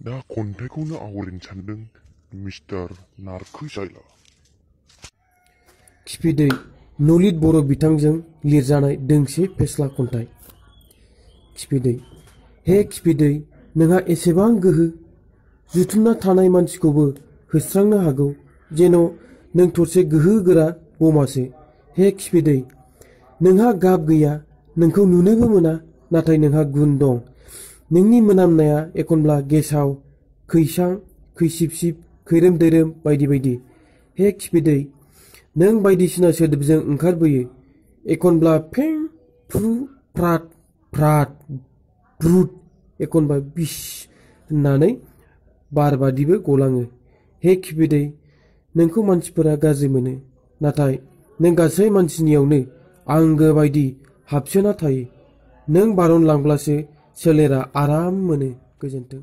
दा खन्थाइखौनो आवरिनो सानदों मिस्टार नारखोजाया। खिफिदै नलित बर' बिथांजों लिरजानाय दोंसे फेस्ला खन्थाइ। खिफिदै हे खिफिदै नोंहा एसेबां गोहो, जुथुमना थानाय मानसिखौबो होस्रांनो हागौ जेन' नों थरसे गोहो गोरा बमासो। हे खिफिदै नोंहा गाब गैया, नोंखौ नुनोबो मोना, नाथाय नोंहा गुन दं। नोंनि मोनामनाया एखनब्ला गेसाव, खैसां, खैसिबसिब, खैरोम दैरोम बायदि बायदि। हे खिफिदै नों बायदिसिना सोदोबजों ओंखारबोयो, एखनब्ला फें फ्रु फ्राद फ्राद ब्रुद, एखनबा बिस होननानै बारबादिबो गलाङो। हे खिफिदै नोंखौ मानसिफोरा गाज्रि मोनो, नाथाय नों गासै मानसिनियावनो आंगो बायदि हाबसोना थायो। नों बारनलांब्लासो सोलेरा आराम मोनो। गोजोन्थों।